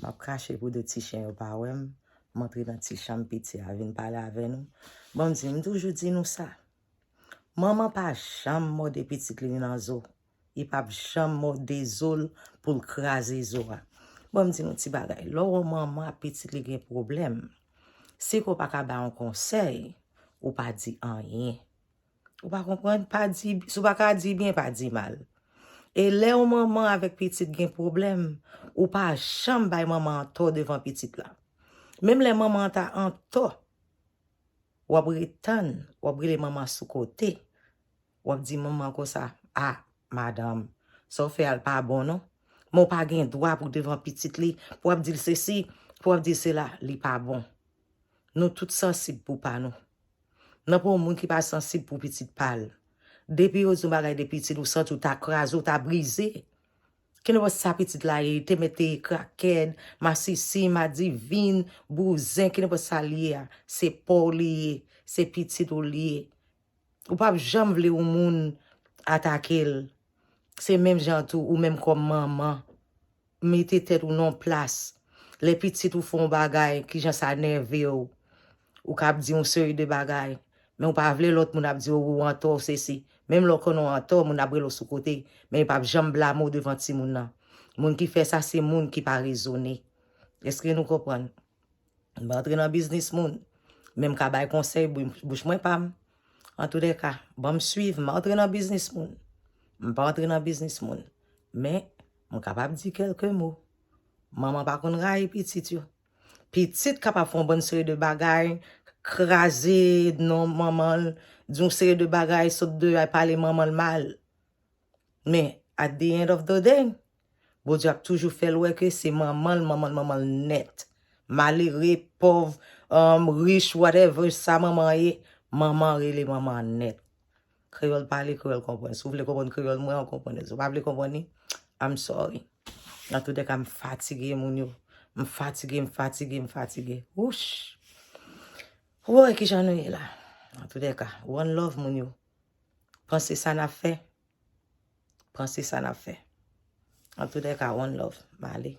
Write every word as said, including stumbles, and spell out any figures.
M ap kache pou de ti chen yo pa wè m. M antre nan ti chanm piti a, vin pale avè nou. Bon, m di, m toujou di nou sa. Manman pa janm mòde pitit li nan zo. Li p ap janm mòde zo l pou l kraze zo a. Bon, m di nou ti bagay. Lè w wè manman ak pitit li gen pwoblèm, si ke w pa ka ba yon konsèy, ou pa di anyen. Ou pa konprann? Pa di, si w pa ka di byen, pa di mal. E lè yon manman avèk pitit gen pwoblèm, ou pa janm bay manman an tò devan pitit la. Menm lè manman an ta an tò, w ap ret tann, w ap rele manman sou kote. W ap di manman konsa, a, madanm, sa w fè a l pa bon non. Men w pa gen dwa pou devan pitit li, pou w ap di l sesi, pou w ap di l sela, li pa bon. Nou tout sansib pou pa nou. Nan pa yon moun ki pa sansib pou pitit pa l. Depi yo di yon bagay de pitit, ou santi w ta kraze, w ta brize. Ki nenpòt sa pitit la ye, te mete krakèd, masisi, madivin, bouzen, ki nenpòt sa l ye a, se pa w li ye, se pitit ou li ye. Ou p ap janm vle yon moun atake l. Se menm jan tou, ou menm kòm manman, mete tèt ou nan yon plas. Lè pitit ou fè yon bagay, kijan sa nève w. Ou ka ap di yon seri de bagay, men ou pa vle lòt moun ap di w ou antò, sesi. Menm lè w konnen w antò, moun ap rele w sou kote, men yo p ap janm blame w devan timoun nan. Moun ki fè sa, se moun ki pa rezone. Èske nou konprann? M pa antre nan biznis moun. Men m ka bay konsèy, bou-, bouch mwen pa m. Antoudèka, ban m swiv, m pa antre nan biznis moun. M pa antre nan biznis moun. Men, m kapab di kèlke mo. Manman pa konn rayi pitit yo. Pitit kapab fè yon bann seri de bagay, kraze non manman l, di yon seri de bagay, sot deyò, pale manman l mal. Men, at the end of the day, Bondye ap toujou fè l wè ke se manman l, manman l, manman l nèt. Malere, pòv, um, rich, whatever, sa manman an ye, manman an rele manman an nèt. Kreyòl pale, kreyòl konprann. Si w vle konprann kreyòl mwen, w konprann. Si w pa vle konprann li, I'm sorry. Antoudèka, m fatige moun yo. M fatige, m fatige, m fatige. Wouch! Woy, kijan nou ye la? Antoudèka, one love moun yo. Panse sa n ap fè. Panse sa n ap fè. Antoudèka, one love. M ale.